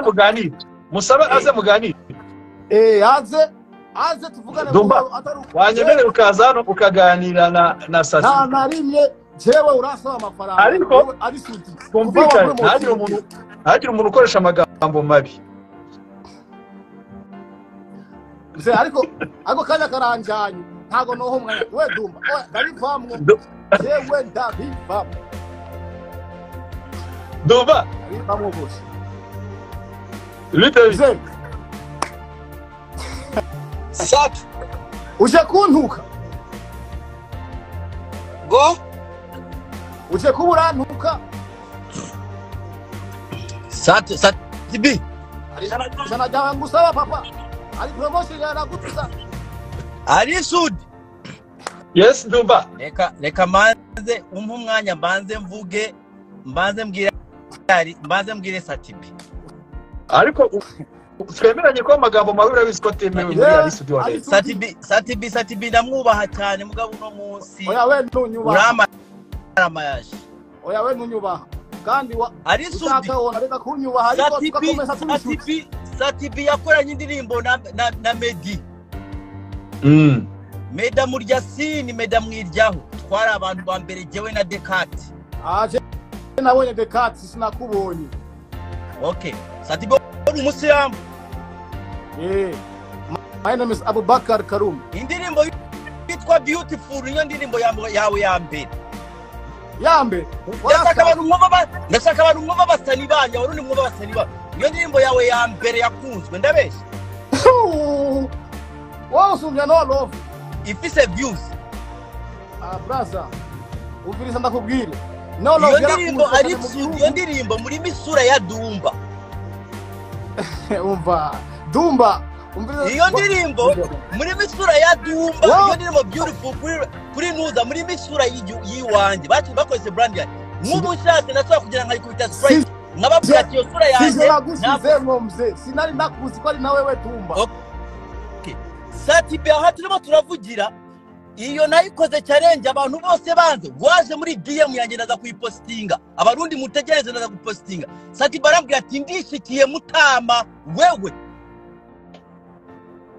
Muganire, musabe aze muganire. Aze tuvugane. Wanyemerera ukaza hano ukaganira na Sasi. Nta na rimwe jewe urasaba amafaranga. Ariko twumvikane, ntagire umuntu ukoresha amagambo mabi. Mzee, ariko ako kanya karanjanye ntago noho umwanya we Dumba ndabivamwo jewe ndabivamwo Dumba ndabivamwo gose. Lute Sat uje kuntuka go uje kuburantuka Sat Sat B jana jana ngusaba papa ari promotion yaragutuza ari sud. Yes Dumba, reka manze umpe umwanya mbanze mvuge, mbanze mbwire ari mbanze mbwire Satibi. Ariko twemeranye ko amagambo mabi urabizi ko atemewe muri ari studio wa Satibi. Satibi Satibi ndamwubaha cyane mugabo uno munsi. Oya we ntunyubaha. Uramayaje. Oya we ntunyubaha. Kandi ari sudi. Reka kunyubaha ariko tugakomeza tubishuti. Satibi yakoranye indirimbo na Medi. Meda murya sini, Meda mwiryaho. Twari abantu ba mbere jewe na Dekati. Ah, nabonye Dekati sinakubonye. Okay. Satibi uri umusilamu. My name is Abubakar Karum. Indirimbo yitwa Beautiful niyo ndirimbo yawe ya mbere. Ya mbere. Ndashaka abantu mwumva basani banyu, abarundi mwumva basani banyu. Niyo ndirimbo yawe ya mbere yakunzwe ndabesha. Wowe usumvya no love. Ifise views. Ah brother. Uviriza ndakubwire. No love yarakunzwe ari iyo ndirimbo muri misura ya Dumba. Umva Dumba umviriza iyo ndirimbo muri misura ya Dumba, iyo ndirimbo Beautiful kuri nuza muri misura yiwanje bakoze brand yanjye. Nk'ubu ushatse nashobora kugira nkayikubita strike nkababwira ati iyo sura yanjye nagusizemo mzee, sinari nakuzi ko ari nawe we Dumba. Okay. Satibi aha turimo turavugira iyo nayikoze challenge abantu bose banze waje muri DM yanjye ndaza kuyipostinga, abarundi mutegereze ndaza kupostinga. Satibi arambwira ati ndishikiye mutama wewe.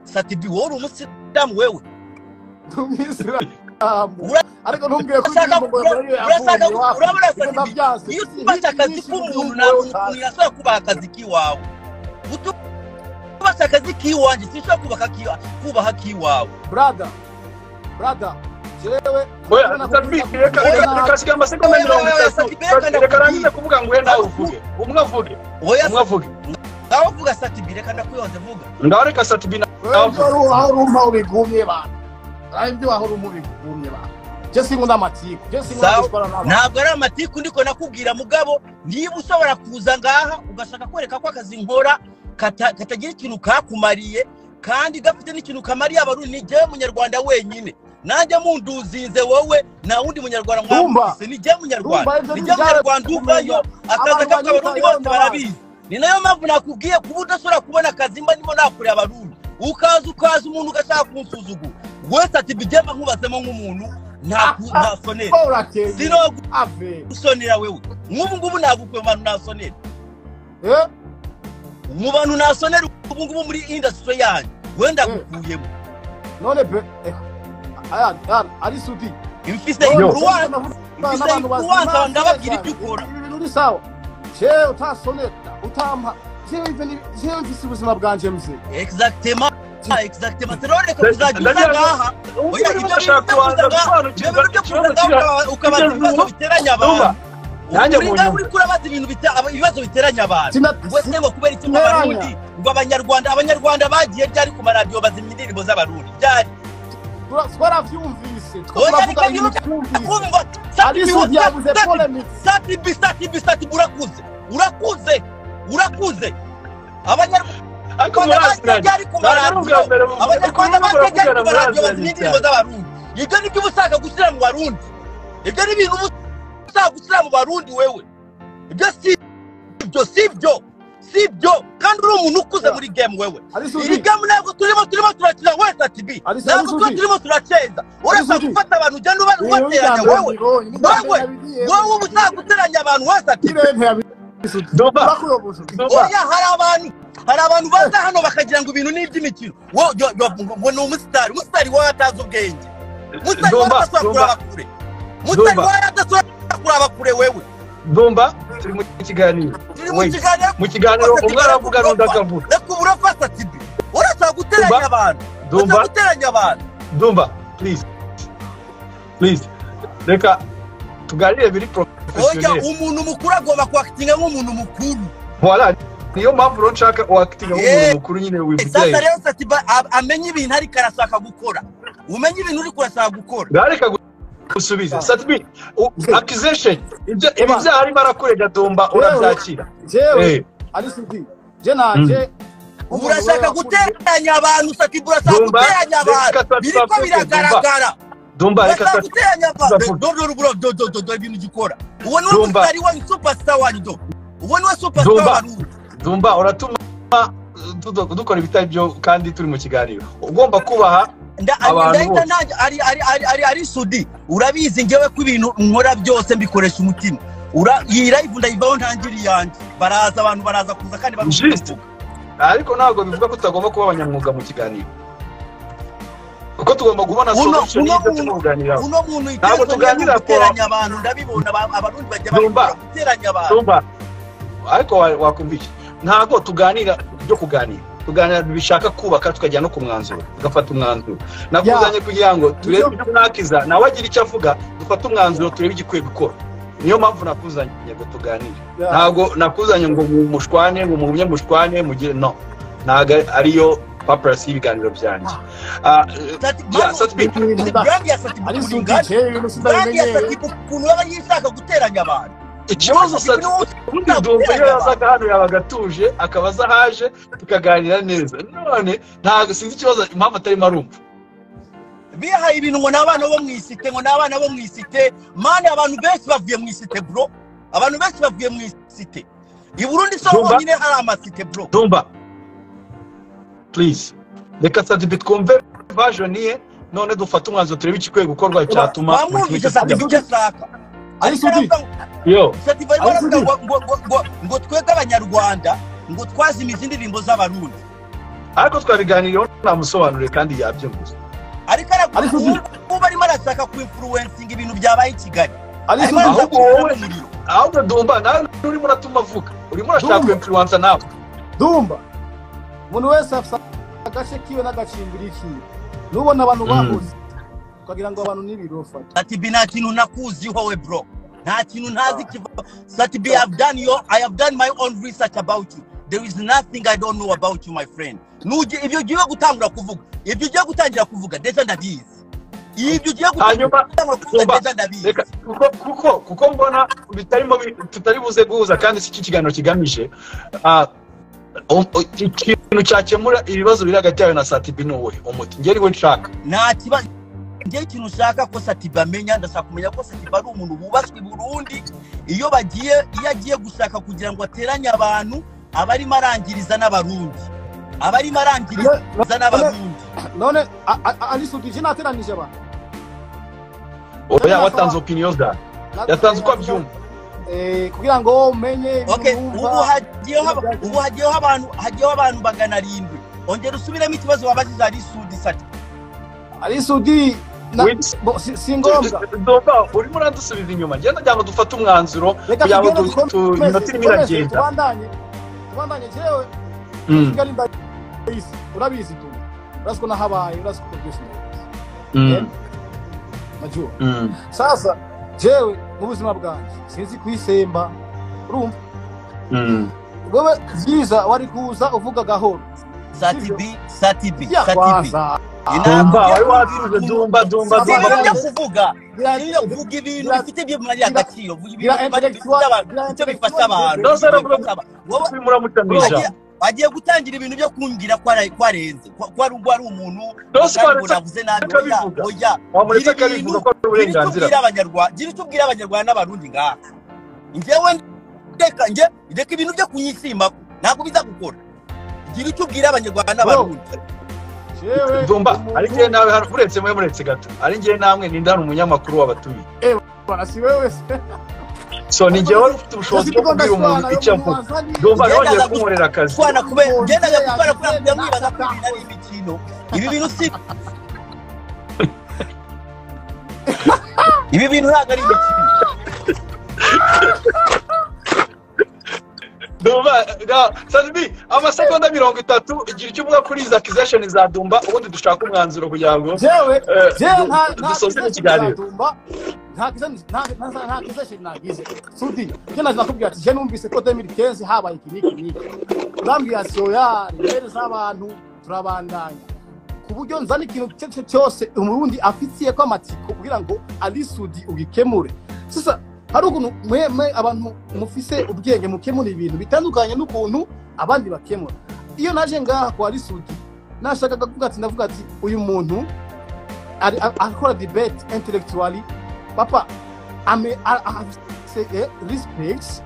Satibi wowe uri umusilamu wewe. Umisilamu. Ariko ntumbwiye ko urabona Satibi iyo utubasha akazi k'umuntu ntabwo umuntu yashobora kubaha akazi k'iwawe. Utubasha akazi k'iwanjye sinshobora kubaha k'iwawe. Brother, jewe oya Satibi reka siga amasegonda 30 reka rangize kuvuga ngo nawe uvuge umwe avuge umwe avuge. Ngaho vuga Satibi reka ndakuyoze vuga. Ngaho reka Satibi nawe aho urumpa ubigumye bana. Ibyo aho urumpa ubigumye bana. Je sinkunda amatiku, je sinkunda gukora n'abantu. Ntabwo ari amatiku ndiko nakubwira mugabo, niba ushobora kuza ngaha ugashaka kwereka ko akazi nkora katagira ikintu kakumariye kandi gafite n'ikintu kamariye abarundi, ni jewe munyarwanda wenyine. Nanjye munduzinze wowe nta wundi munyarwanda mwamvise, ni jewe munyarwanda. Ni jewe munyarwanda uvayo akazi k'abarundi bose barabizi. Ni nayo mpamvu nakubwiye kuba udashobora kubona akazi mba ndimo nakorera abarundi. Ukaza umuntu ugashaka kunsuzugura. Wese ati bijyema nkubazemo nk'umuntu ntasonera. Sinogusonera wewe. Nk'ubu ngubu nagukwe mu bantu nasonera. Mu bantu nasonera ubu ngubu muri industry yanyu wenda gukuyemo. None be aya ari sudi. Imfise influence ndababwira ibyo ukora. Ibintu uri sawa. Jewe utasonera utampa jewe mfise ubuzima bwanje mzee. Exactement. Exactement. Rero kuzajya ngaha oya ibyo ukabaza ibibazo biteranya abantu. Nanjye mu nyuma uri kurabaza ibintu ibibazo biteranya abantu. Wese ngo kubera iki abarundi ngo abanyarwanda bagiye byari ku maradiyo bazimya indirimbo z'abarundi byari twaravyumvise twavuga ibintu twumvise. Satibi Satibi urakuze urakuze abanyarwanda bagiye ku maradiyo abanyarwanda bagiye ku maradiyo bazimya indirimbo z'abarundi. Ibyo nibyo uba ushaka gushyira mu barundi, ibyo ni ibintu uba ushaka gushyira mu barundi wewe. Ibyo si byo kandi uri umuntu ukuze muri game wewe. Iri game ntabwo turimo turakina we Satibi, ntabwo turimo turaceza. Urashaka gufata abantu ugenda ubateranya wewe, wowe uba ushaka guteranya abantu we Satibi. Dumba. Oya, hari abantu baza hano bakagira ngo ibintu ni iby'imikino. Ngo ni umusitari, umusitari wowe atazi ubwenge, umusitari wowe adashobora kuraba kure, umusitari wowe adashobora kuraba kure wewe. Dumba, turi mu kiganiro. Mu kiganiro umwe aravuga n'undi akavuga. Reka ubu urafata Tibi, urashaka guteranya abantu. Dumba, guteranya abantu. Dumba, please. Please. Reka tuganire biri professionnel. Oya, umuntu mukuru agomba kwakitinga nk'umuntu mukuru. Voilà, niyo mpamvu rero nshaka wakitinga nk'umuntu mukuru nyine wivugira. Sasa rero Satiba amenye ibintu ariko arashaka gukora. Umenye ibintu uri kurashaka gukora. Reka gusubiza. Satibi, accusation ibyo ibyaha arimo arakurega Dumba urabyakira. Jewe ari Sudi. Je nanje urashaka guteranya abantu Satiba, urashaka guteranya abantu. Biriko biragaragara. Dumba reka guteranya abantu. Do ibintu gikora. Uwo ni umusitari wanyu, superstar wanyu do. Uwo ni superstar wanyu. Dumba uratuma dukora ibitari byo kandi turi mu kiganiro. Ugomba kubaha abantu bose. Ari Sudi. Urabizi ngewe ko ibintu nkora byose mbikoresha umutima. Iyi live ndayivaho ntangiri yanjye. Baraza abantu baraza kuza kandi baruvuga. Ariko ntabwo bivuga ko tutagomba kuba abanyamwuga mu kiganiro. Kuko tugomba kubona solution y'ibyo tuganiraho. Uno muntu ntabwo tuganira guteranya abantu, ndabibona abarundi bajya bakora guteranya abantu. Dumba, ariko wakumva iki? Ntabwo tuganira byo kuganira. Tuganira bishaka kubaka tukajya no ku mwanzuro, tugafata umwanzuro. Nakuzanye kugira ngo turebe ibyo nakiza, nawe agira icyo avuga, dufate umwanzuro turebe igikwiye gukora. Niyo mpamvu nakuzanye ngo tuganire. Ntabwo nakuzanye ngo mushwane, ngo mugumye mushwane mugire no. Ntabwo ariyo purpose y'ibiganiro byanjye. Ikibazo ubundi Dumba iyo yazaga hano yabaga atuje, akaba aza ahaje tukaganira neza. None ntabwo sinzi ikibazo impamvu atarimo arumva. Bihaye ibintu ngo n'abana bo mu isite, ngo n'abana bo mu isite. Mani abantu benshi bavuye mu isite bro. Abantu benshi bavuye mu isite. I Burundi so honyine hari amasite bro. Dumba, please. Reka Satibi twumve version ye, none dufate umwanzuro turebe ikikwiye gukorwa cyatuma bamwumvise Satibi icyo ashaka. Ari Sudi. Yo. Satibi arimo aravuga ngo twebwe Abanyarwanda ngo twazimize indirimbo z'Abarundi. Ariko twabiganiriyeho namusobanuriye kandi yabyumvise. Ariko ubu arimo arashaka ku-influencinga ibintu byabaye i Kigali. Ahubwo Dumba nawe urimo uratuma avuga, urimo urashaka ku-influencer nawe. Dumba, umuntu wese afite agace kiwe n'agacimbiri kiwe. Nubona abantu bahuze ukagira ngo abantu n'ibirofa. Satibi nta kintu nakuziho we bro. Nta kintu ntazi kiva. Satibi, I have done my own research about you. There is nothing I don't know about you my friend. Nuje ibyo ugiye gutangura kuvuga, ibyo ugiye gutangira kuvuga deja ndabizi. Ibyo ugiye gutangira kuvuga deja ndabizi. Kuko mbona bitarimo tutari buze guhuza kandi si ikiganiro kigamije. Ikintu cyakemura ibibazo biri hagati yawe na Satibi ni uwuhe umuti? Njye ariwe nshaka. Nta kibazo. Njye ikintu ushaka ko Satibi amenya, ndashaka kumenya ko Satibi ari umuntu wubashywe i Burundi. Iyo bagiye, iyo agiye gushaka kugira ngo ateranye abantu, aba arimo arangiriza n'Abarundi. Aba arimo arangiriza n'Abarundi. None ari Sudi je nateranije abantu. Oya, watanze opinion zawe. Yatanze uko abyumva. Kugira ngo umenye. Okay, ubu hagiyeho abantu, hagiyeho abantu 700. Ongera usubiremo ikibazo wabajije ari Sudi Sati. Ari Sudi si ngombwa. Dumba, urimo uradusubiza inyuma. Ngenda kugira ngo dufate umwanzuro kugira ngo iminota irimo iragenda. Tubandanye jewe. Kigali ndayizi, urabizi tu. Urazi ko nahabaye, urazi ko byose ndabizi. Najua. Sasa jewe mu buzima bwanjye sinzi kwisemba, urumva? Wewe byiza wari kuza uvuga gahoro. Satibi. Dumba, wari watuje Dumba. Ibintu byo kuvuga, iyo kuvuga ibintu bifite ibyo bimariye agaciro, vuga ibintu icyo bifasha abantu. Agiye gutangira ibintu byo kumbwira ko arenze, ko ari umuntu navuze nabi. Oya, gira icyo ubwira Abanyarwanda n'Abarundi ngaha. Njyewe reka ibintu byo kunyisimba ntabwo biza gukora. Gira icyo ubwira Abanyarwanda n'Abarundi. Dumba, ari njye nawe hano uretse mwe muretse gato. Ari njye namwe ninde hano umunyamakuru wabatumiye? Bana si wewe se. So ni njyewe wari ufite ubushobozi bwo kubwira umuntu icyo avuga. Ndumva nongeye kunkorera akazi. Gendaga gutwara kubera mwibaza ko ibintu ari imikino. Ibi bintu si ibi bintu ntabwo ari imikino. Dumba, Sat-B, amasegonda 30 igira icyo uvuga kuri izi accusation za Dumba, ubundi dushaka umwanzuro kugira ngo jewe dusoze ikiganiro. Nta accusation nagize. Sudi, je nakubwira ati je numvise ko 2015 habaye iki niki niki. Urambwira ati oya, rero z'abantu turabandanya. Ku buryo nzana ikintu cyose umurundi afitiye ko amatsiko kugira ngo Ally Soudy ugikemure. Sasa hari ukuntu mwe abantu mufise ubwenge mukemura ibintu bitandukanye n'ukuntu abandi bakemura. Iyo naje ngaha kwa Ally Soudy nashakaga kuvuga ati ndavuga ati uyu muntu akora debate intellectually papa ame afise respect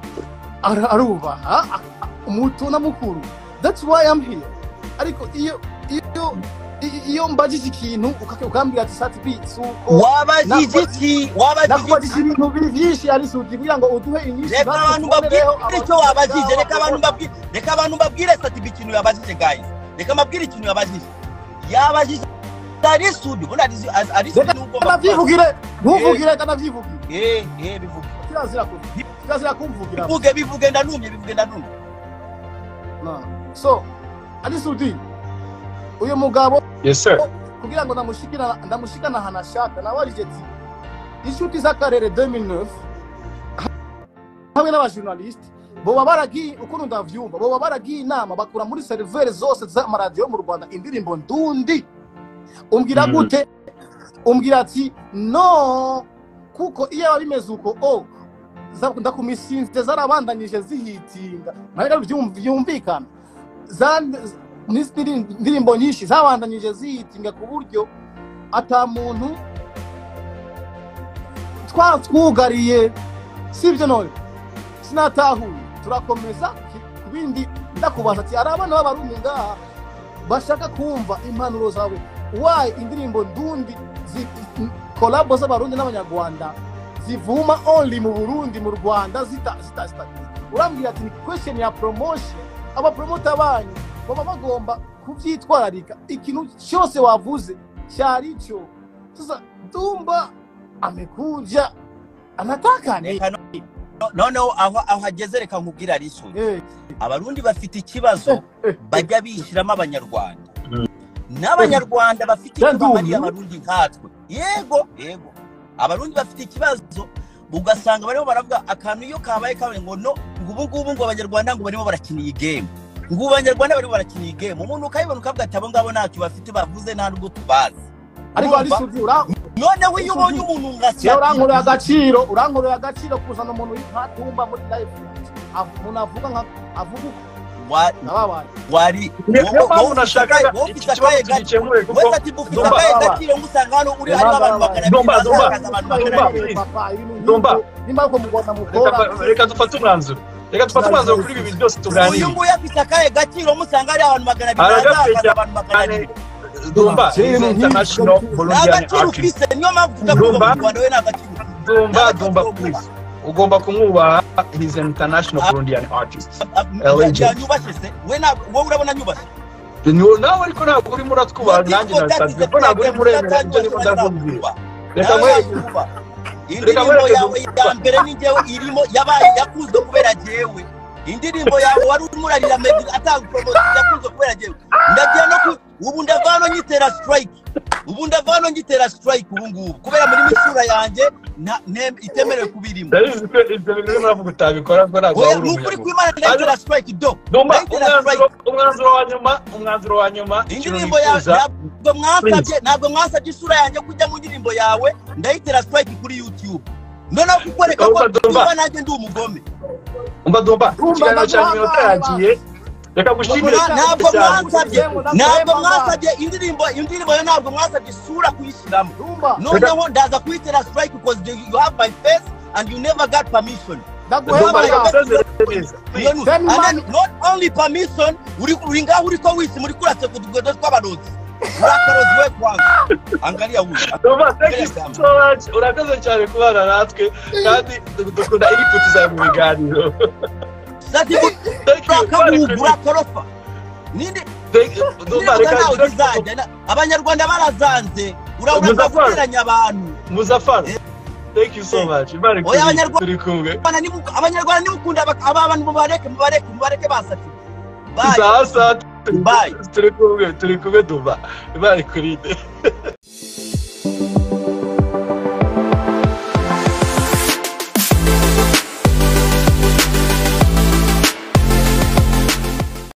arubaha umutu na mukuru. That's why I'm here. Ariko iyo mbajije ikintu ukambwira ati Sat-B suko wabajije iki wabajije ibintu byinshi Ally Soudy kugira ngo uduhe inyinshi. Reka abantu babwire icyo wabajije, reka abantu babwire Sat-B ikintu yabajije guys. Reka mbabwire ikintu yabajije. Yabajije Ally Soudy, ubona Ally Soudy nubwo navyivugire, ntuvugire kanavyivugire. Bivuge. Kirazira kumvugira. Bivuge ndanumye, bivuge ndanumye. No. So Ally Soudy uyu mugabo. Yes sir. Kugira ngo ndamushikana hanashaka nabajije ati inshuti z'akarere 2009 hamwe n'abajournaliste boba baragiye ukuntu ndavyumva boba baragiye inama bakura muri serveur zose z'amaradiyo mu Rwanda indirimbo ndundi. Umbwira gute? Umbwira ati no kuko iyo abimeze uko ndakumisinze zarabandanyije zihitinga nayo byumvikana indirimbo nyinshi zabandanyije zihitinga ku buryo ata muntu twatwugariye sibyo none sinatahuye. Turakomeza kubindi ndakubaza ati ari abana b'abarundi ngaha bashaka kumva impanuro zawe why indirimbo ndundi collabo z'abarundi n'abanyarwanda zivuma only mu Burundi mu Rwanda zita urambwira ati ni question ya promotion. Abapromota banyu baba bagomba kubyitwararika ikintu cyose wavuze cyari cyo. Sasa Dumba amekuja anataka ni noneho aho hageze reka nkubwira Ally Soudy. Abarundi bafite ikibazo bajya bishyiramo abanyarwanda n'abanyarwanda bafite ikibazo abarundi nkatwe. Yego abarundi bafite ikibazo ugasanga barimo baravuga akantu iyo kabaye kabaye ngo no ngo ubu ngubu ngo abanyarwanda ngo barimo barakina iyi game, ngo abanyarwanda barimo barakina iyi game. Umuntu ukayibona ukavuga ati abo ngabo ntacyo bafite bavuze nta nubwo tubazi. Ariko Ally Soudy noneho iyo ubonye umuntu nka urankorera agaciro, urankorera agaciro kuzana umuntu nka Dumba muri live umuntu avuga nka avuga wari wowe unashaka gikemure kuko Dumba reka dufate umwanzuro, reka dufate umwanzuro kuri ibi byose tuganira. Uyu nguyu afite akahe gaciro musanga ari abantu 200 abantu 200. Dumba is international Burundian artist. Niyo mpamvu tutavuga mu Rwanda we nta gaciro. Dumba please. Ugomba kumwubaha, he's an international Burundian artist. Yanyubashe se we na wowe urabona nyubashe. Nawe ariko ntabwo urimo uratwubaha nanjye nasanzwe ko ntabwo urimo uremera ibyo ndimo ndakubwira. Reka nkwereke indirimbo yawe ya mbere ni njyewe irimo yabaye yakunzwe kubera jewe. Indirimbo yawe wari urimo urarira Meddy atanga promotion yakunzwe kubera jewe. Ndagiye no ubu ndavano nyitera strike. Ubu ndavano nyitera strike ubu ngubu kubera muri misura yanjye itemerewe kubirimo. Ndabizi ko ibyo bintu uravuga utabikora ko ntabwo wari uri ukuri kw'Imana ndayitera strike do. Umwanzuro wa nyuma indirimbo yawe ntabwo mwasabye isura yanjye kujya mu ndirimbo yawe ndayitera strike kuri YouTube. Noneho kukwereka ko Dumba nanjye ndi umugome. Umva Dumba ikiganiro cya minota yagiye. Reka gushimire ntabwo mwasabye indirimbo yo ntabwo mwasabye isura kuyishyiramo. Noneho ndaza kuyitera strike because you have my face and you never got permission. And then not only permission uri ngaho uri ko wisi muri kurase kutugodo tw'abarozi. Urakarozi we kwanza. Angalia huyu. Dumba, thank you so much. Urakoze cyane kubana natwe kandi dukunda input zawe mu biganiro. Sati Thank you. urakabugura korofa. Ninde Thank you. Dumba, ninde reka nawe zizajya abanyarwanda barazanze urabura Muzaffar. guteranya abantu. Muzaffar. Thank you so much. Imana Oya, ikurinde. Abanyarwanda- Turi kumwe. Abana abanyarwanda nimukunda aba bantu mubareke mubareke mubareke basati. Bye. Sasa Bye. turi kumwe, turi kumwe Dumba. Imana ikurinde.